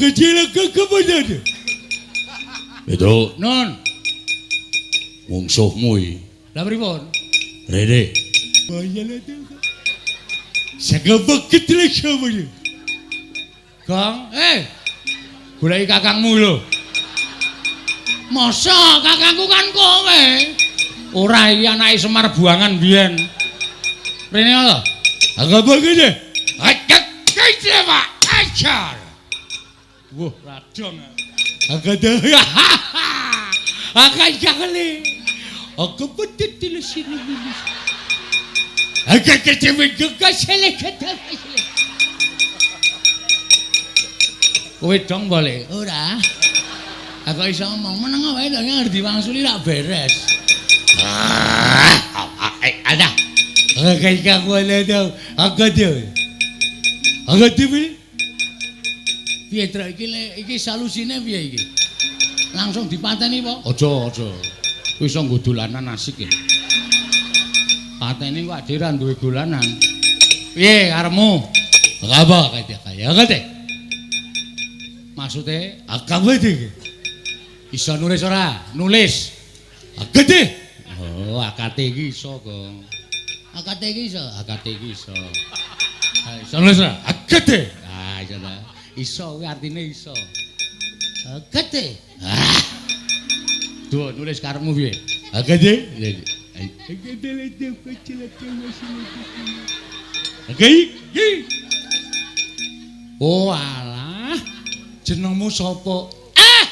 Kecil kekebadan. Petro, Non. mungsuhmu iki. Lah pripun? Rene. Gong, eh. Goleki kakangmu lho. Masa kakangku kan kowe? Ora iki anake Semar buangan biyen. Rene lho. Agak begini. Agak kece, Pak. Ajar. Wah, radong. Agak dah. Agak jakle. Aku betul sini. Agak kece Kesele ketele. Kowe dong boleh? Ora. Aku iso ngomong meneng wae lho ngerti wangsuli rak beres. Ada. Agak kak wala dah. Agak dah. Agak dah. Piye Truk iki iki solusine piye iki? Langsung dipateni apa? Aja, aja. Kuwi iso nggo dolanan asik ya. Pateni kok adhe ra duwe dolanan. Piye karepmu? Apa kaya kaya kate? Maksude Agak betul. iso nulis ora? Nulis. Agak deh. Oh, AKT iki iso, Gong. AKT iki iso, AKT iki iso. Ah, iso nulis ora? Agak deh. Ah, iso ta. Iso kuwi artine iso. AKT. Ah. Duh, nulis karepmu piye? Agak deh. Agak Agak iki. Oh alah. Jenengmu sapa? Ah.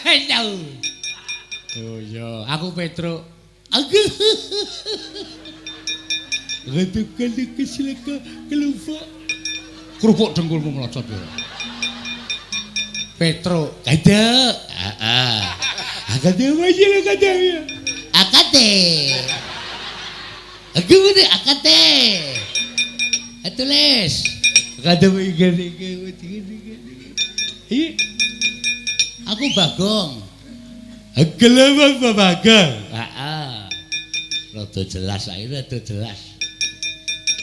Halo. Oh iya, aku Petruk. Agak. Agak kesilaka kelupa. Kerupuk dengkulmu melocot ya. Petruk, Kada. Heeh. Agak deh masih kada ya. Akate. Aku udah akate. Tulis. Kada iki iki. Iya. Aku Bagong. Akelapa Bagong. Heeh. Rada jelas saiki rada jelas.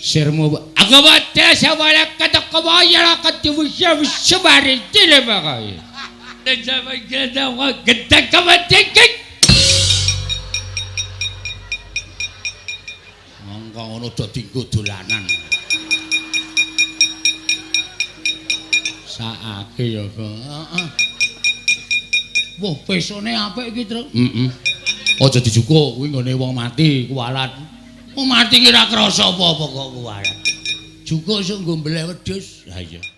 Sirmu aku baca sawala kata kawaya kata wisa wisa tile bagai. Dan sama kita kita kamatikik. Mongko ngono do dinggo dolanan. Saake ya, Kang. Heeh. Wah, pesone apik iki, Truk. Heeh. Aja dijukuk kuwi nggone wong mati kuwalat. Wong mati ki ora krasa apa-apa kok kuwalat. Jukuk iso nggo mbeleh wedhus. Ha iya.